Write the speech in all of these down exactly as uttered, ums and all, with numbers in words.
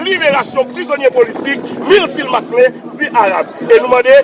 liberasyon prizonye politik Myrtil Maslin, di Arab. E nou mande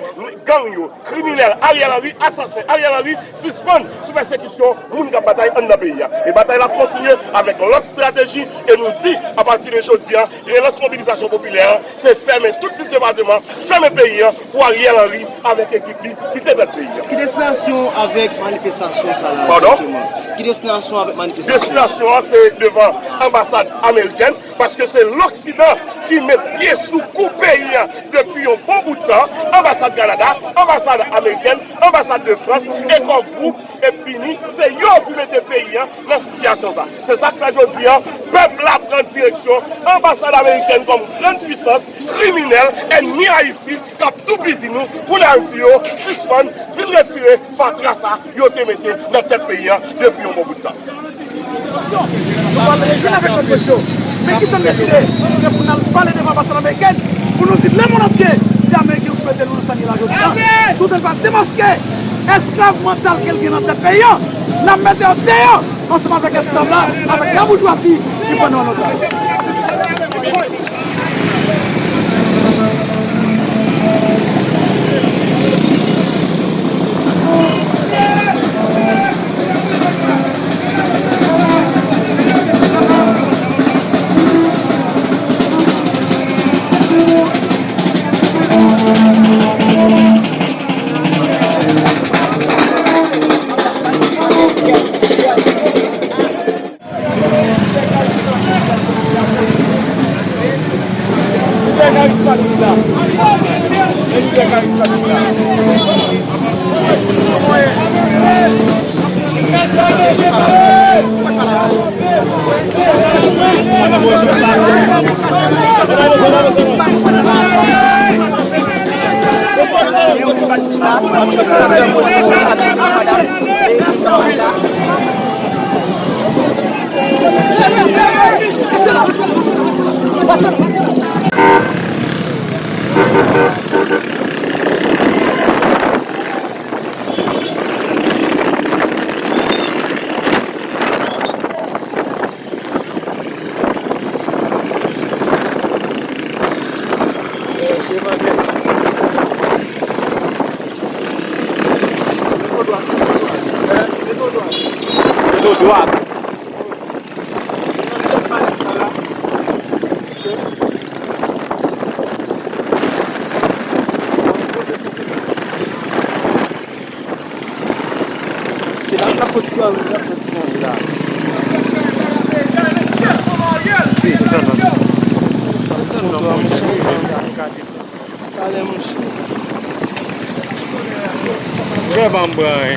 gang yo, kriminèl Ariel Henry, asasen Ariel Henry, sispann sou pèsekisyon moun k ap batay anndan peyi a. E batay la ap kontinye avèk lòt estrateji e nou di, apati de jodi a, relans mobilizasyon popilè a, se fèmen tout sis depatman, fèmen peyi a pou Ariel Henry avèk ekip li kite tèt peyi a. Ki destinasyon avèk manifestasyon sa la? Pardon? Egzakteman? Ki destinasyon avèk manifestasyon? Destinasyon an se devan anbasad amerikèn, paske se loksidan ki met pye sou kou peyi a depi yon bon bout tan, anbasad Kanada, anbasad amerikèn, anbasad de Frans, e Core Group, e Bini, se yo ki mete peyi a nan sitiyasyon sa. Se sa k fè jodi a, pèp la pran direksyon anbasad amerikèn kòm grann pwisans kriminèl, ènmi Ayiti, k ap toupizi nou pou n al di yo sispann vin retire fatra sa yo te mete nan tèt peyi a depi yon bon bout tan. Nou pral rejwenn avèk lòt mesye. Men kisa n deside? Se pou n al pale devan anbasad amerikèn, pou nou di lemonn antye, se Ameriken ki mete nou nan sa n ye la jodi a. Toutan l pa demaske esklav mantal ke l gen nan tèt peyi a, n ap mete yo deyò ansanm avèk esklav la, avèk laboujwazi ki pran nou an otaj. Talè, monchè. Vrèman, m pran, wi.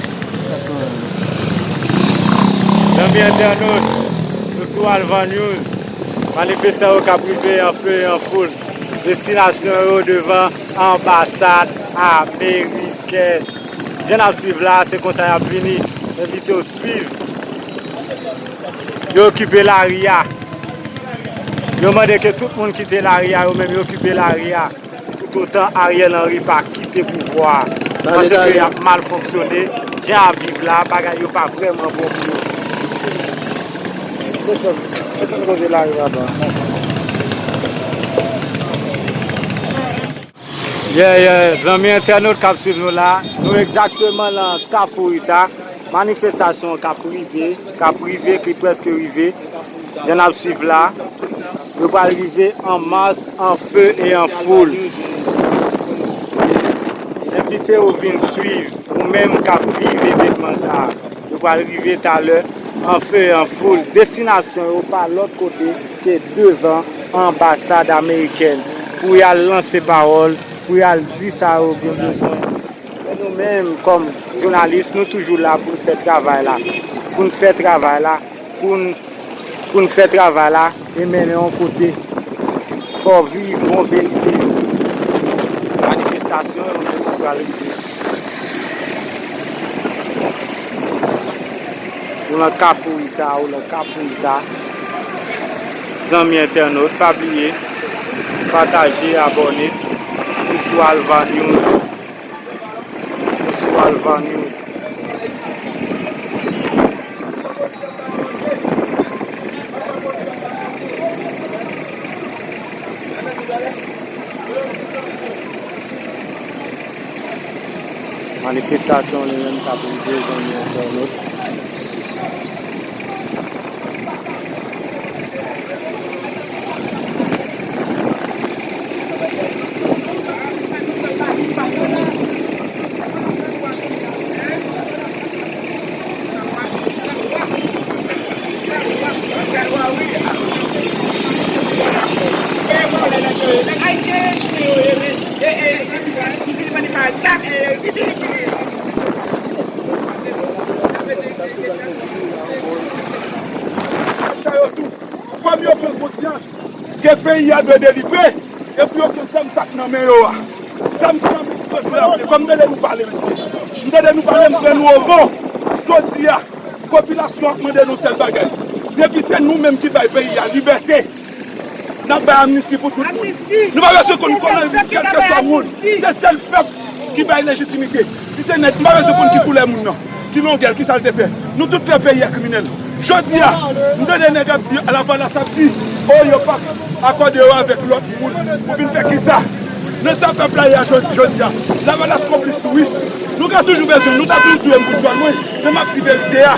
Zanmi entènot, nou sou Alvan News. Manifestan yo k ap rive an fe e an foul. Destinasyon yo devan anbasad amerikèn. Jan n ap swiv la, se konsa y ap vini. Envite w swiv. Yo okipe lari a. Yo mande ke tout moun kite lari a, yo menm yo okipe lari a. Toutotan Ariel Henry pa kite pouvwa a. Paske y ap mal fonksyone, jan y ap viv la, bagay yo pa vrèman bon pou yo. Desann, desann kote lari a ba. Yeah, yeah, zanmi entènot k ap swiv nou la, nou egzakteman nan Kafou Rita. Manifestasyon k ap rive, k ap rive, ki prèske rive. Jan n ap swiv la, yo pral rive an mas, an fe e an foul. Envite w vin swiv, ou menm k ap viv evènman sa a. Yo pral rive talè, an fe e an foul. Destinasyon yo pa lòt kote ke devan anbasad amerikèn pou y al lanse pawòl, pou y al di sa yo gen bezwen. Men nou menm, kòm jounalis, nou toujou la pou n fè travay la. Pou n fè travay la, pou n, pou n fè travay la e mennen yon kote. Fò viv bon verite yo. Manifestasyon yo pral rive. Nou nan Kafou Rita, ou nan Kafou Rita. Zanmi entènot, pa bliye pataje, abòne. Ou sou Alva News. Ou sou Alva News. Manifestasyon li menm k ap rive, zanmi entènot. Sa yo tou, kòm yo pran konsyans ke peyi a dwe delivre, epi yo pran zam sa k nan men yo a. Zam, zam, soti la, kòm m tande nou pale, mesye. M tande nou pale, m pran nou o mo. Jodi a, popilasyon ap mande nou sèl bagay. Depi se nou menm ki bay peyi a libète, n ap bay amnisti pou tout moun. Nou pa bezwen konn kòman, kèlkeswa moun. Se sèl pèp ki bay lejitimite. Si se nèg, nou pa bezwen konn ki koulè moun nan, ki longè l, ki sa l te fè. Nou tout fè peyi a kriminèl. Jodi a, m tande nèg ap di, Lavalas ap di, o, yo p ap akòde yo avèk lòt moun pou vin fè kisa? Nan sa pèp la ye a jodi, jodi a, Lavalas konplis tou wi. Nou ka toujou bezwen, nou ta toujou touye m pou djòl mwen, men m ap di verite a.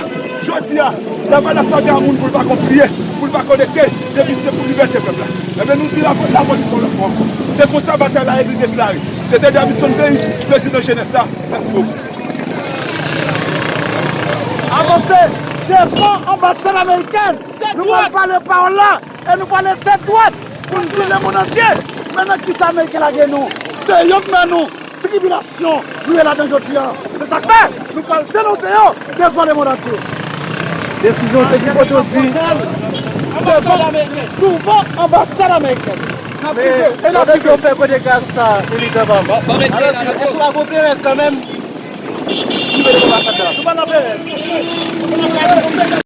Jodi a, Lavalas pa gen moun pou l pa konpliye, pou l pa konekte, depi se pou libète pèp la. Ebyen, nou di la, lapolis yon lòt fwa ankò. Se konsa batay la egri deklare. Se te Davidson Denis, prezidan jenès la. Mèsi bokou. Avanse devan anbasad amerikèn. Nou pral pale pawòl la e nou pale tèt dwat pou n di lemonn antye, men nan kisa ameriken lage nou? Se yo k mennen nou tribilasyon nou ye ladan jodi a. Se sa k fè nou pral denonse yo devan lemonn antye. Desizyon se ki kote w di devan, douvan anbasad amerikèn. Men, e n ap di ke w fè kote gaz sa, militan pa m. Alòske, èske w pa gon Perèz kanmenm? Nou mete anbasad la. Nou pa nan Perèz.